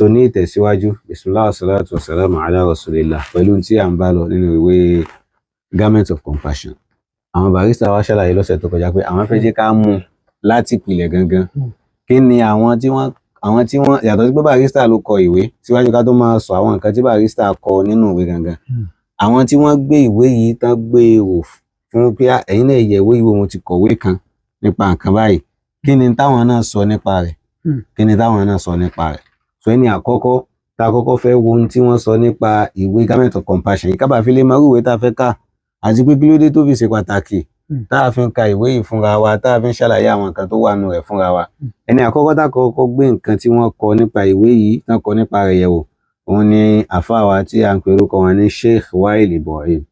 Tó ní ìtẹ̀síwájú, bisimilah, salatu wa salamu ala rasulillah, pẹ̀lú tí à ń bá lọ nínú ìwé Garment of Compassion. Àwọn barrister wa ṣàlàyé lọ́sẹ̀ tó kọjá pé àwọn fẹ́ jẹ́ ká mú un láti ìpìlẹ̀ gangan. Kí ni àwọn tí wọ́n yàtọ̀ sí pé barrister ló kọ ìwé, síwájú ká tó máa sọ àwọn nǹkan tí barrister kọ nínú ìwé gangan. Àwọn tí wọ́n gbé ìwé yìí tán gbé e wò fún pé, "Ah, ẹ̀yin náà yẹ ìwé yìí wò, mo ti kọ̀wé kan nípa nǹkan báyìí." Kí ni táwọn náà sọ nípa rẹ̀? Kí ni táwọn náà sọ nípa rẹ̀? So ẹni àkọ́kọ́ tá a kọ́kọ́ fẹ́ wo ohun tí wọ́n sọ nípa ìwé Garment of Compassion yìí, ká bàa fi lè mọ irú ìwé tá a fẹ́ kà àti pé kí ló dé tó fi ṣe pàtàkì tá a fi ń ka ìwé yìí fúnra wa, tá a fi ń ṣàlàyé àwọn nǹkan tó wà nínú rẹ̀ fúnra wa. Ẹni àkọ́kọ́ tá a kọ́kọ́ gbé nǹkan tí wọ́n kọ nípa ìwé yìí, tán kọ nípa rẹ̀ yẹ̀wò, òun ni àfáà wa tí à ń pe orúkọ wọn ní Sheikh Wail Ibrahim.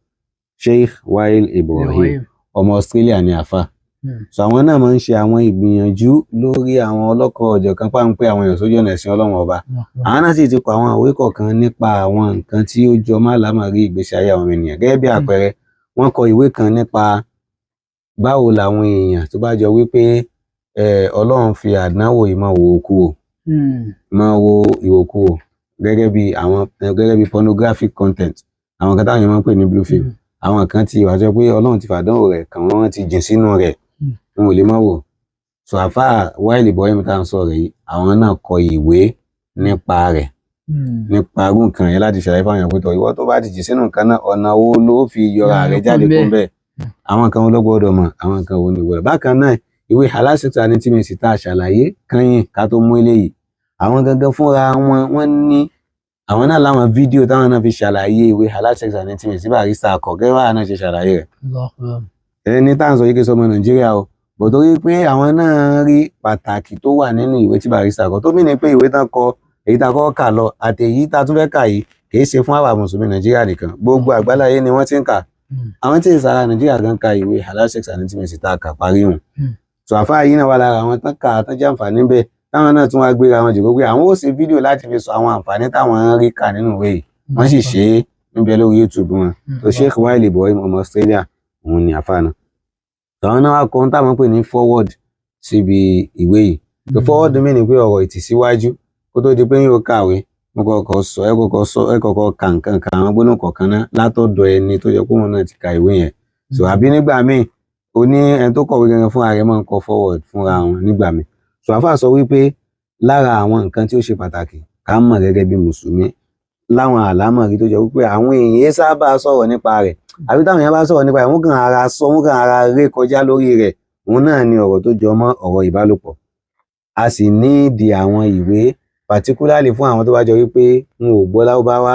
Sheikh Wail Ibrahim, ọmọ Australia ni àfáà. So àwọn náà máa ń ṣe àwọn ìgbìyànjú lórí àwọn ọlọ́kọ̀ ọ̀jọ̀kan páńpẹ́ àwọn èèyàn sójú ọ̀nà ẹ̀sìn Ọlọ́run Ọba. Àwọn náà sì ti kọ àwọn ìwé kọ̀ọ̀kan nípa àwọn nǹkan tí ó jọ má lámàrí ìgbésí ayé àwọn ènìyàn. Gẹ́gẹ́ bí àpẹẹrẹ, wọ́n kọ ìwé kan nípa báwo làwọn èèyàn tó bá jọ wípé Ọlọ́run fi àdánwò yìí máa wo òkú o, máa wo ìwòkuwò, gẹ́gẹ́ bí pornographic content, àwọn kan táwọn èèyàn máa ń pè ní blue film. Àwọn kan ti wà jọ pé Ọlọ́run ti fàdánwò rẹ̀ kàn wọ́n, wọ́n ti jìn sínú rẹ̀, wọn ò lè má wò. So àfáà Wail Ibrahim tá à ń sọ̀rọ̀ yìí, àwọn náà kọ ìwé nípa rẹ̀, nípa irú nǹkan yẹn, láti ṣàlàyé fáwọn èèyàn pé, tọ̀, ìwọ tó bá ti jìn sínú nǹkan náà, ọ̀nà wo ló fi yọra rẹ̀ jáde kó bẹ́ẹ̀, àwọn nǹkan wo ló gbọ́dọ̀ mọ̀, àwọn nǹkan wo ni gbọ́dọ̀. Bákan náà, ìwé Halal Sex and Intimacy tá a ṣàlàyé kányìn ká tó mú eléyìí, àwọn gangan fúnra wọn, wọ́n ní àwọn náà láwọn fídíò táwọn náà fi ṣàlàyé ìwé Halal Sex and Intimacy barrister kọ, gẹ́gẹ́ báwa náà ṣe ṣàlàyé rẹ̀. Ẹni tá à ń sọ yìí kí sọmọ Nàìjíríà o, bò torí pé àwọn náà rí pàtàkì tó wà nínú ìwé tí barrister kọ, tó mí ní pé ìwé tán kọ, èyí tá a kọ́kọ́ kà lọ àti èyí tá a tún fẹ́ kà yìí, kì í ṣe fún àwa mùsùlùmí Nàìjíríà nìkan, gbogbo àgbáláyé ni wọ́n ti ń kà. Àwọn tí ìsara Nàìjíríà gan ka ìwé Halal Sex and Intimacy tá a kà parí hùn. So àfáà yìí náà wà lára àwọn tán kà tán jẹ́ àǹfààní bẹ́ẹ̀, táwọn náà tún wá gbéra wọn jòkó pé àwọn ó ṣe fídíò láti fi sọ àwọn àǹfààní táwọn ń rí kà nínú ìwé yìí. Wọ́n sì ṣe é níbẹ̀ lórí YouTube wọn. So Sheikh Wail Ibrahim, ọmọ Australia, òun ni àfáà náà. Àwọn náà wá kọ ohun táwọn ń pè ní foreword síbi ìwé yìí. The foreword mi ni pé ọ̀rọ̀ ìtìsíwájú kó tó di pé yóò kàwé. Mo kọ́kọ́ sọ, ẹ kọ́kọ́ sọ, ẹ kọ́kọ́ ka nǹkan kan, àwọn gbólóhùn kọ̀ọ̀kan náà látọ̀dọ̀ ẹni tó jẹ́ pé òun náà ti ka ìwé yẹn. So àbí nígbà míì, ó ní ẹni tó kọ̀wé gangan fúnra rẹ̀ máa ń kọ foreword fúnra wọn nígbà míì. So àfáà sọ wípé lára àwọn nǹkan tí ó ṣe pàtàkì ká mọ̀ gẹ́gẹ́ bí mùsùlùmí láwọn àlámọ̀rí tó jẹ́ wípé àwọn èèyàn sábà sọ̀rọ̀ nípa rẹ̀, àbí táwọn èèyàn bá sọ̀rọ̀ nípa rẹ̀, wọ́n kàn ara sọ, wọ́n kàn ara ré kọjá lórí rẹ̀, òun náà ni ọ̀rọ̀ tó jọ mọ́ ọ̀rọ̀ ìbálòpọ̀. A sì ní ìdí àwọn ìwé, particularly fún àwọn tó bá jọ wípé wọn ò gbọ́ Lárúbáwá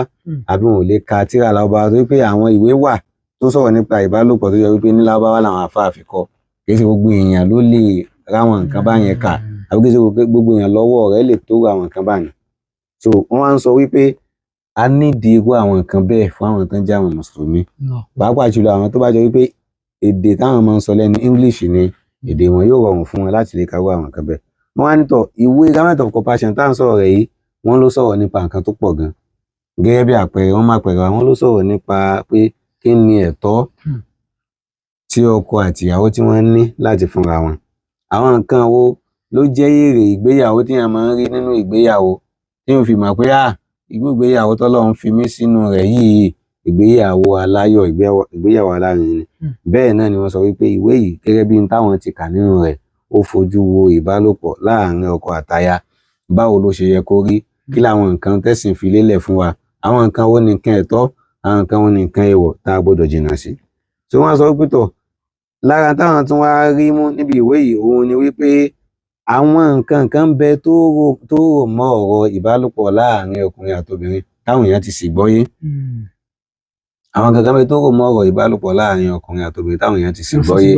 àbí wọn ò lè ka tírà Lárúbáwá, torí pé àwọn ìwé wà tó sọ̀rọ̀ nípa ìbálòpọ̀ tó jọ wípé ní Lárúbáwá làwọn àfáà fi kọ. Kì í ṣe gbogbo èèyàn ló lè ráwọn nǹkan báyẹn kà, àbí kì í ṣe gbogbo èèyàn lọ́wọ́ rẹ̀ lè tó àwọn nǹkan báyẹn. So wọ́n wá ń sọ wípé a nídìí irú àwọn nǹkan bẹ́ẹ̀ fún àwọn tó ń jẹ́ àwọn mùsùlùmí, pàápàá jùlọ àwọn tó bá jọ wípé èdè táwọn máa ń sọ lẹ́nu, English ni èdè wọn, yóò rọrùn fún wọn láti lè kàwé àwọn nǹkan bẹ́ẹ̀. Wọ́n wá nítọ̀ ìwé Garment of Compassion tá à ń sọ̀rọ̀ rẹ̀ yìí, wọ́n ló sọ̀rọ̀ nípa nǹkan tó pọ̀ gan. Gẹ́gẹ́ bí àpẹẹrẹ, wọ́n máa pẹ̀rẹ̀, wọ́n ló sọ̀rọ̀ nípa pé kí ni ẹ̀tọ́ tí ọkọ àti ìyàwó tí wọ́n ní láti fúnra wọn, àwọn nǹkan wo ló jẹ́ èrè ìgbéyàwó tí èèyàn máa ń rí nínú ìgbéyàwó, tí èèyàn fi mọ̀ pé, ah, irú ìgbéyàwó tọ́lọ́run fi mí sínú rẹ̀ yìí, ìgbéyàwó aláyọ̀, ìgbéyàwó alárinrin ni. Bẹ́ẹ̀ náà ni wọ́n sọ wípé ìwé yìí, gẹ́gẹ́ bí n táwọn ti kà nínú rẹ̀, ó fojú wo ìbálòpọ̀ láàárín ọkọ àtaya, báwo ló ṣe yẹ kó rí, kí làwọn nǹkan tẹ̀sìn fi lélẹ̀ fún wa, àwọn nǹkan wo ni nǹkan ẹ̀tọ́, àwọn nǹkan wo ni nǹkan èèwọ̀ tá a gbọ́dọ̀ jìnnà sí. Tí wọ́n sọ wípé tọ̀, lára táwọn tún wá rí mú níbi ìwé yìí, òun ni wípé àwọn nǹkan kan ń bẹ tó rò mọ́ ọ̀rọ̀ ìbálòpọ̀ láàárín ọkùnrin àtobìnrin táwọn èèyàn ti sì gbọ́yé. Àwọn nǹkan kan bẹ tó rò mọ́ ọ̀rọ̀ ìbálòpọ̀ láàárín ọkùnrin àtobìnrin táwọn èèyàn ti sì gbọ́yé,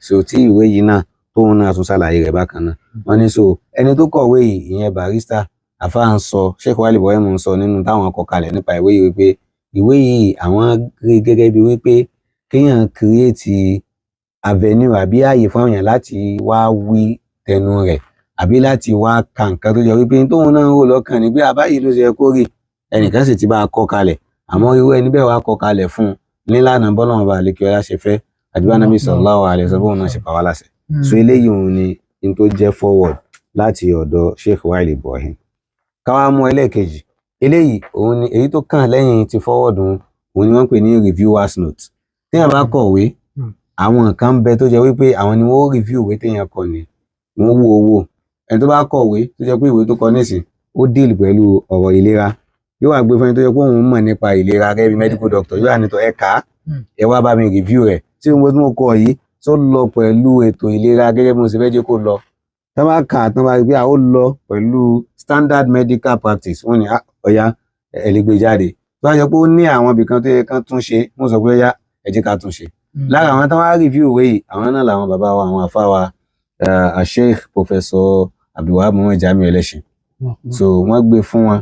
so tí ìwé yìí náà tóun náà tún ṣàlàyé rẹ̀ bákan náà. Wọ́n ní so ẹni tó kọ̀wé yìí, ìyẹn barrister, àfáà ń sọ, Sheikh Wail Ibrahim ń sọ nínú táwọn kọ kalẹ̀ nípa ìwé yìí wípé ìwé yìí, àwọn rí gẹ́gẹ́ bí wípé kéèyàn create avenue àbí ààyè fún àwọn èèyàn láti wá wí tẹnu rẹ̀, àbí láti wá ka nǹkan tó jọ wípé tóun náà ń rò lọ́kàn ni pé àbáyìí ló ṣe yẹ kó rí, ẹnìkan sì ti bá a kọ kalẹ̀, àmọ́ irú ẹni bẹ́ẹ̀ wá kọ kalẹ̀ fún un nílànà bọ́lọ́run bá àlékè ọlá ṣe fẹ́, àti bá Nábì sallallahu alaihi wasallam bóun náà ṣe pa wá láṣẹ. So eléyìí òun ni n tó jẹ́ foreword láti ọ̀dọ̀ Sheikh Wail Ibrahim. Ká wá mú ẹlẹ́ẹ̀kejì. Eléyìí òun ni èyí tó kàn lẹ́yìn ti foreword, òun ni wọ́n ń pè ní reviewers note. Téèyàn bá kọ̀wé, àwọn nǹkan ń bẹ tó jẹ́ wípé àwọn ni wọ́n review ìwé téèyàn kọ ni wọ́n wò owó. Ẹni tó bá kọ̀wé tó jẹ́ pé ìwé tó kọ nísìn ó deal pẹ̀lú ọ̀rọ̀ ìlera, yóò wá gbé fún ẹni tó jẹ́ pé òun mọ̀ nípa ìlera gẹ́gẹ́ bí medical doctor, yóò wá ní tọ́ ẹ kà á, ẹ wá bá mi review rẹ̀, tí mo tí mo kọ yìí tó lọ pẹ̀lú ètò ìlera gẹ́gẹ́ bí mo ṣe fẹ́ jẹ́ kó lọ. Tí wọ́n bá kà á, tí wọ́n bá rí pé ó lọ pẹ̀lú standard medical practice, wọ́n ní ọ̀ya, ẹ lè gbé jáde. Tó bá jẹ́ pé ó ní àwọn ibìkan tó yẹ kán tún ṣe, wọ́n sọ pé ọ̀ya, ẹ jẹ́ ká tún ṣe. Lára àwọn tó wá review ìwé yìí, àwọn náà làwọn bàbá wa, àwọn àfa wa, Sheikh Professor Abdulwahab Muhammad Jamiu Ẹlẹ́ṣin. So wọ́n gbé fún wọn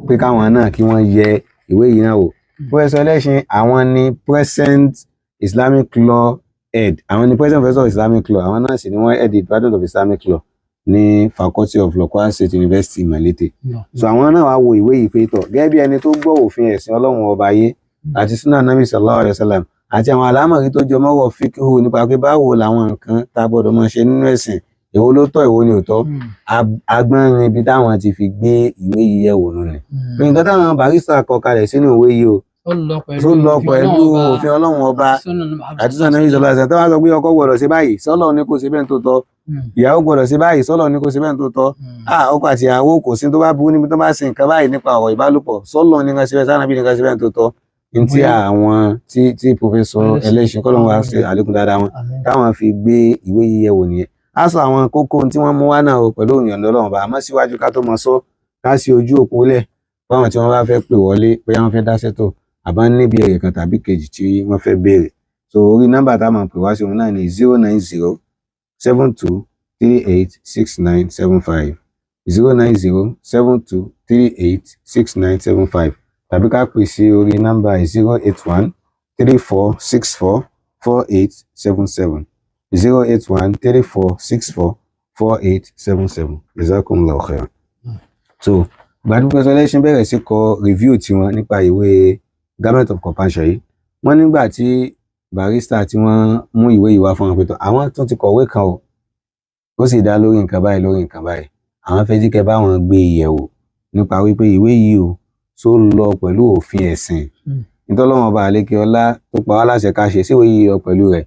pé káwọn náà kí wọ́n yẹ ìwé yìí náà wò. Professor Ẹlẹ́ṣin, àwọn ni present Islamic law head, àwọn ni present professor of Islamic law, àwọn náà sì ni wọ́n head the department of Islamic law ní Faculty of Law, Kwara State University, Malete. So àwọn náà wá wo ìwé yìí pé tọ̀, gẹ́gẹ́ bí ẹni tó gbọ́ òfin ẹ̀sìn Ọlọ́run ọba yé àti sunnah Nabi sallallahu alayhi wa sallam àti àwọn àlámọ̀rí tó jọ mọ́rọ̀ fíkíhù nípa pé báwo làwọn nǹkan tá a gbọ́dọ̀ máa ṣe nínú ẹ̀sìn, èwo ló tọ́, èwo ni ò tọ́, agbọ́nrin ibi táwọn ti fi gbé ìwé yìí yẹ̀wò nù ni. Nǹkan táwọn barrister kọ kalẹ̀ sínú ìwé yìí o, tó lọ pẹ̀lú òfin Ọlọ́run ọba àti sunnah Nabi sallallahu alayhi wa sallam. Tó wá sọ pé ọkọ gbọ́dọ̀ ṣe báyìí, sọ́lọ́ ní kò ṣe bẹ́ẹ̀ tó tọ́, ìyàwó gbọ́dọ̀ ṣe báyìí, sọ́lọ́ ní kò ṣe bẹ́ẹ̀ tó tọ́, ọkọ àti ìyàwó kò sí tó bá burú níbi tó bá ṣe nǹkan báyìí nípa ọ̀rọ̀ ìbálòpọ̀, sọ́lọ́ ní ká ṣe bẹ́ẹ̀, sánàbí ní ká ṣe bẹ́ẹ̀ tó tọ́, ní tí àwọn tí Professor Ẹlẹ́ṣin kọ́ ló ń wá ṣe àlékún dáadáa wọn táwọn fi gbé ìwé yìí yẹ̀wò nìyẹn. Á sọ àwọn kókó tí wọ́n mú wá náà o pẹ̀lú ìyọ̀ǹda Ọlọ́run bá. Àmọ́ síwájú ká tó mọ sọ, ká sí ojú òpó lẹ̀ fáwọn tí wọ́n bá fẹ́ pè wọlé pé wọ́n fẹ́ dá sẹ́tò àbá níbi èrè kan tàbí kejì tí wọ́n fẹ́ béèrè. So orí nọ́mbà tá a máa pè wá sí òun náà ní 09072386975, 09072386975, tàbí ká pè sí orí nọ́mbà 08134644877, 08134644877. Jazakumullahu khairan. So gbàdúgbò Professor Ẹlẹ́ṣin bẹ̀rẹ̀ sí kọ review tiwọn nípa ìwé Garment of Compassion yìí, wọ́n nígbà tí barrister tí wọ́n mú ìwé yìí wá fún wọn pé tọ́, àwọn tún ti kọ̀wé kan o, ó sì dá lórí nǹkan báyìí, lórí nǹkan báyìí, àwọn fẹ́ jí kẹ́ bá wọn gbé ìyẹ̀wò nípa wípé ìwé yìí o tó lọ pẹ̀lú òfin ẹ̀sìn nítọ́lọ́wọ́n ọba àlékè ọlá tó pa wá láṣẹ ká ṣe, síwèé yìí lọ pẹ̀lú rẹ̀?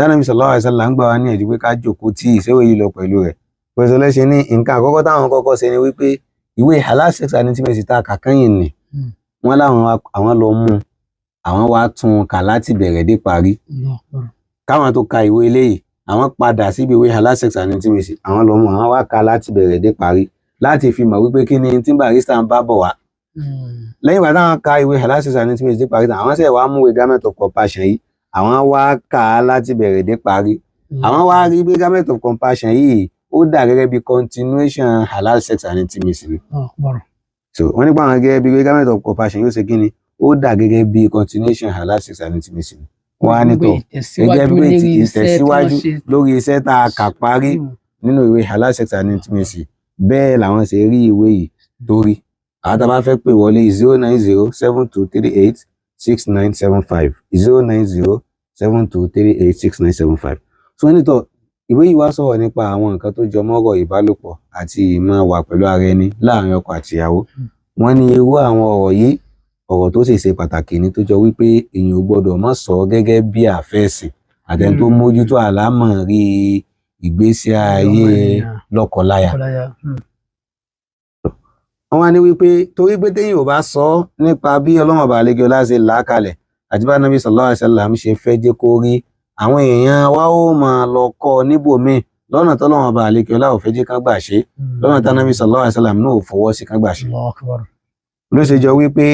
Ànábì sallallahu alaihi wasallam ń gbà wá ní ẹ̀jú pé ká jòkó tí ìṣèwé yìí lọ pẹ̀lú rẹ̀? Professor Ẹlẹ́ṣin ní nǹkan àkọ́kọ́ táwọn kọ́kọ́ ṣe ni wípé ìwé Halal Sex and Intimacy tá a kà kẹ́yìn ni wọ́n láwọn àwọn lọ mú, àwọn wá tún un kà láti bẹ̀rẹ̀ dé parí. Káwọn tó ka ìwé eléyìí, àwọn padà síbi ìwé Halal Sex and Intimacy, àwọn lọ mú, àwọn wá ka láti bẹ̀rẹ̀ dé parí láti fi mọ̀ wípé kí ni tí barrister ń bá bọ̀ wá. Lẹ́yìn ìgbà táwọn ka ìwé Halal Sex and Intimacy dé parí tán, àwọn ṣẹ̀ wá mú ìwé Garment of Compassion yìí, àwọn wá kà á láti bẹ̀rẹ̀ dé parí. Àwọn wá rí pé Garment of Compassion yìí ó dà gẹ́gẹ́ bí continuation Halal Sex and Intimacy ni. So wọ́n nípa àwọn gẹ́gẹ́ bí Garment of Compassion yóò ṣe kí ni, ó dà gẹ́gẹ́ bí continuation Halal Sex and Intimacy ni. Wọ́n á ní tọ̀ gẹ́gẹ́ bí ìtẹ̀síwájú lórí iṣẹ́ tá a kà parí nínú ìwé Halal Sex and Intimacy, bẹ́ẹ̀ làwọn ṣe rí ìwé yìí torí. Àwọn tá a bá fẹ́ pè wọlé, 09072386975, 09072386975. So nítọ̀ ìwé yìí wá sọ̀rọ̀ nípa àwọn nǹkan tó jọ mọ́rọ̀ ìbálòpọ̀ àti ìmọ̀ wà pẹ̀lú ara ẹni láàrin ọkọ àti ìyàwó. Wọ́n ní irú àwọn ọ̀rọ̀ yìí, ọ̀rọ̀ tó sì ṣe pàtàkì ni, tó jọ wípé èèyàn ò gbọ́dọ̀ má sọ gẹ́gẹ́ bí àfẹ́sìn àtẹni tó mójútó àlámọ̀rí ìgbésí ayé lọ́kọláya. Wọ́n wá ní wípé torí pé téèyàn ò bá sọ ọ́ nípa bí Ọlọ́run ọba àlejò ọlá ṣe là á kalẹ̀ àti bá Nábì sallallahu alaihi wasallam ṣe fẹ́ jẹ́ kó rí, àwọn èèyàn wa ó máa lọ kọ́ ọ níbòmíì lọ́nà tọ́lọ́run ọba àlejò ọlá ò fẹ́ jẹ́ kán gbà ṣe, lọ́nà tá Nábì sallallahu alaihi wasallam náà ò fọwọ́ sí kán gbà ṣe. Ló ṣe jọ wípé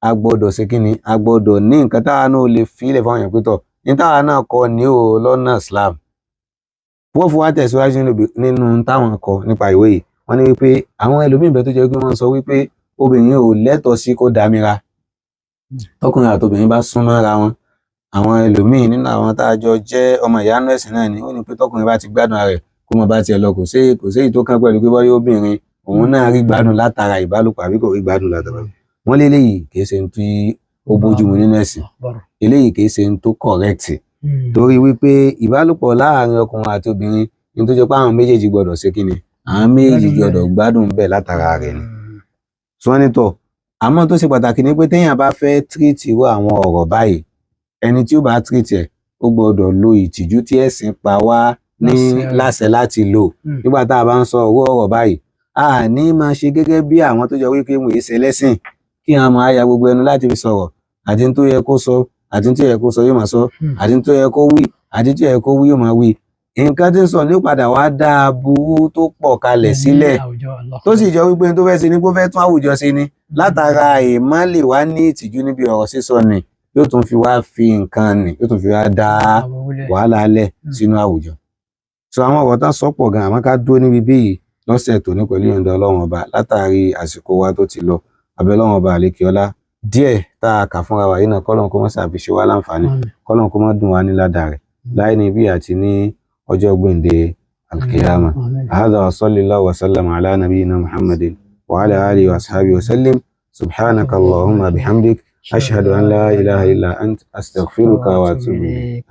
a gbọ́dọ̀ ṣe kí ni, a gbọ́dọ̀ ní nǹkan táwa náà lè fi ilẹ̀ fáwọn èèyàn pé tọ̀ ní táwa náà kọ ní o lọ́nà Islam. Wọ́n fún wa tẹ̀síwájú nínú táwọn kọ nípa ìwé yìí. Wọ́n ní wípé àwọn ẹlòmíín bẹ tó jẹ́ pé wọ́n sọ wípé obìnrin ò lẹ́tọ̀ọ́ sí kó dámira tọkùnrin àtobìnrin bá súnmọ́ ra wọn. Àwọn ẹlòmíín nínú àwọn tá a jọ jẹ́ ọmọ ìyá nínú ẹ̀sìn náà ni ó ní pé tọkùnrin bá ti gbádùn ara rẹ̀ kó mọ bá tiẹ̀ lọ, kò sí èyí tó kàn pẹ̀lú pé bọ́yá obìnrin òun náà rí gbádùn látara ìbálòpọ̀ àbí kò rí gbádùn látara. Wọ́n lé eléyìí kìí ṣe tí ó bójúmu nínú ẹ̀sìn, eléyìí kìí ṣe tó correct, torí wípé ìbálòpọ̀ láàrin ọkùnrin àti obìnrin ní tó jẹ́ pé àwọn méjèèjì gbọ́dọ̀ ṣe kíni, àwọn méjèèjì gbọ́dọ̀ gbádùn bẹ́ẹ̀ látara rẹ̀ ni. Sọ́nítọ̀, àmọ́ tó ṣe pàtàkì ni pé téèyàn bá fẹ́ treat irú àwọn ọ̀rọ̀ báyìí, ẹni tí ó bá treat ẹ̀, ó gbọ́dọ̀ lo ìtìjú tí ẹ̀sìn pa wá ní Láṣẹ. Láṣẹ láti lò nígbà tá a bá ń sọ owó ọ̀rọ̀ báyìí. A ní máa ṣe gẹ́gẹ́ bí àwọn tó jọ wípé wọn èé ṣe lẹ́sìn, kí wọn máa ya gbogbo ẹnu láti fi sọ̀rọ̀, àti tó yẹ kó sọ, àti tó yẹ kó sọ yóò máa sọ, àti tó yẹ kó wí, àti tó yẹ kó wí yóò máa wí. Nǹkan tí ń sọ ní padà wá dá aburú tó pọ̀ kalẹ̀ sílẹ̀, tó sì jọ wípé tó fẹ́ ṣe ni kó fẹ́ tún àwùjọ ṣe ni, látara ìmọ̀ lè wá ní ìtìjú níbi ọ̀rọ̀ sísọ ni, yóò tún fi wá fi nǹkan nì, yóò tún fi wá dá wàhálà lẹ̀ sínú àwùjọ. So àwọn ọ̀rọ̀ tán sọ pọ̀ gan, àmọ́ ká dúró níbi bí yìí lọ́sẹ̀ tòní pẹ̀lú ìyọ̀ǹda Ọlọ́run Ọba látàrí àsìkò wa tó ti lọ. Abẹ́ Ọlọ́run Ọba àlékè ọlá, díẹ̀ tá a kà fúnra wa yìí náà, kọ́lọ́n kó má ṣàfi ṣe wá láǹfààní, kọ́lọ́n kó má dùn wá ní ládàá rẹ̀ láì ní bí àti ní ọjọ́ gbèǹde alkiyama. هذا وصلى الله وسلم على نبينا محمد وعلى آله وأصحابه وسلم. سبحانك اللهم بحمدك، أشهد أن لا إله إلا أنت، أستغفرك وأتوب إليك.